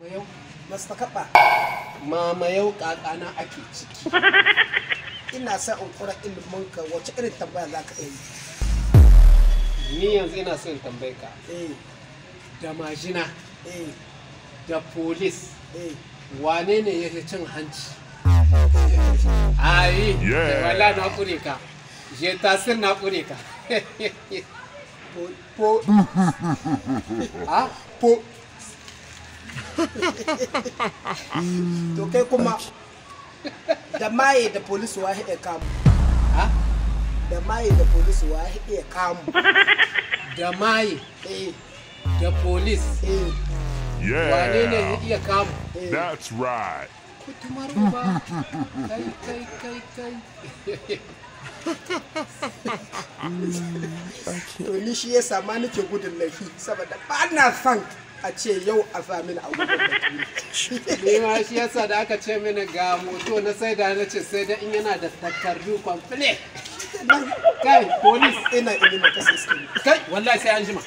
Mayau. Masta Kaba. Mama yau kakana ake ciki. Ina son in kura ilimin ka, wace irin tambaya za ka yi? Ni yanzu ina son tambaye ka. Eh. Da majina. Eh. Da police. Eh. Wane ne ya fi cin hanci? Ai, wala na kure ka. Je tasir na kure ka. Po. Ah? Po. To kai kuma da maye da police wa iya kamu? Ha? Da maye da police wa iya kamu? Da maye. Eh. Da police. Eh. Yeah. Wane ne ya iya kamu? Eh. That's right. Kutumar uba. Kai kai kai kai. To ni shi yasa ma nake gudun laifi, saboda ba na son a ce yau a sami a gudun laifi. Ni ma shi yasa da aka ce mini ga moto na sai da na ce sai da in yana da takardu complete. Kai police. Ina ilimin kasa. Kai wallahi sai an jima.